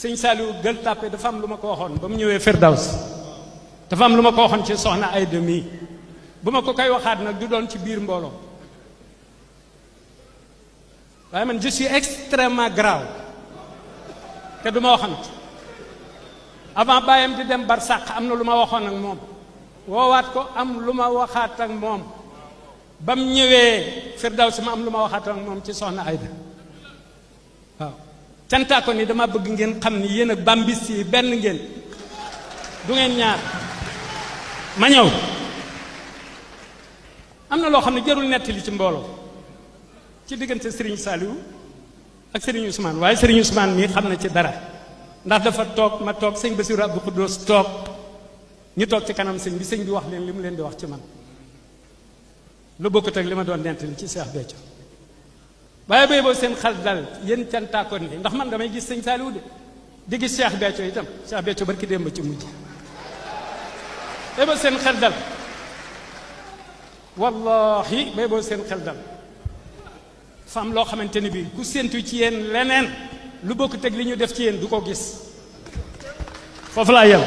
sëñ Saliou Gueule Tapée dafa am lu ma ko waxoon ba mu ñëwee Firdaws dafa am lu ma ko waxoon ci soxna Ayda mii bu ma ko koy waxaat nag du doon ci biir mbooloo waaye man je suis extrêmement grave te du ma waxantu avant bàyyam di dem barsàq am na lu ma waxoon ak moom woowaat ko am lu ma waxaat ak moom ba mu ñëwee Firdaws ma am lu ma waxaat ak moom ci soxna Ayda waaw cantaa ko ni dama bëgg ngeen xam ni yéen ak bambis yi benn ngeen du ngeen ñaar ma ñëw am na loo xam ne jarul nettali ci mbooloo ci diggante Serigne Saliou ak Serigne Ousmane waaye Serigne Ousmane mii xam na ci dara ndax dafa toog ma toog sëñ Bassirou Abdou Khoudoss toog ñu toog ci kanam sëñ bi sëñ bi wax leen li mu leen di wax ci man lu bokkut ak li ma doon nettali ci Cheikh Béthio waaye bay boo seen xel dal yéen cantaakoon ni ndax man damay gis sëñ Saliou di gis Cheikh Béthio itam Cheikh Béthio barki démb ci mujj bay boo seen xel dal wallahi bay boo seen xel dal fa am loo xamante ni bii ku séentu ci yéen leneen lu bokk teg li ñu def ci yéen du ko gis foofu laa yem